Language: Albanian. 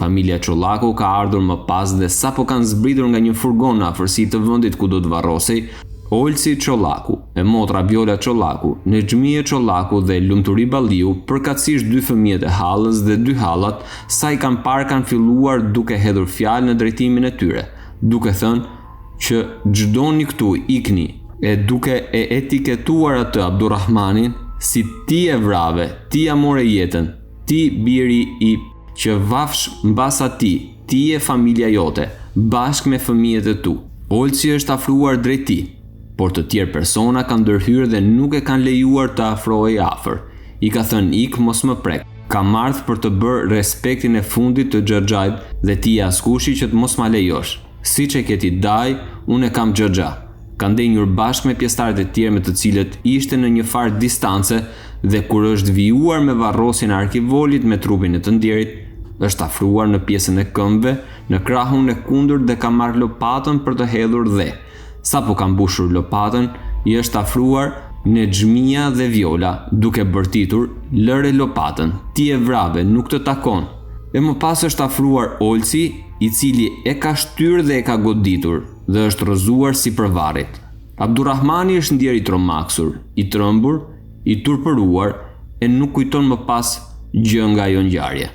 Familja Çollaku ka ardhur më pas dhe sapo kanë zbritur nga një furgon në afërsi të vendit ku do të varrosej, Olsi Çollaku, e motra Viola Çollaku, Nexhmije Çollaku dhe Lumturi Balliu, përkatësisht dy fëmijët e hallës dhe dy hallat, sa i kanë parë kanë filluar duke hedhur fjalë në drejtimin e tyre, duke thënë që ç'doni këtu, ikni, e duke e etiketuar atë Abdurrahmanin si ti e vrave, ti ia more jetën, ti biri i që vafsh mbas atij, ti e familja jote, bashkë me fëmijët e tu. Olsi është afruar drejt tij, por të tjerë persona kanë ndërhyrë dhe nuk e kanë lejuar të afrohej afër. I ka thënë ik mos më prek, kam ardh për të bërë respektin e fundit të xhaxhait dhe ti je askushi që të mos ma lejosh. Siç e ke ti dajë, unë e kam xhaxha. Ka ndenjur bashkë me pjesëtarët e tjerë me të cilët ishte në një farë distance dhe kur është vijuar me varrosjen e arkivolit me trupin e të ndjerit, është afruar në pjesën e këmbëve, në krahun e kundërt dhe ka marrë lopatën për të hedhur dhe. Sapo ka mbushur lopatën, i është afruar Nexhmija dhe Viola, duke bërtitur, Lëre lopatën, ti e vrave, nuk të takon. E më pas është afruar Olsi, i cili e ka shtyrë dhe e ka goditur dhe është rrëzuar sipër varrit. Abdurrahmani është ndjerë i tromaksur, i trembur, i turpëruar e nuk kujton më pas gjë nga ajo ngjarje.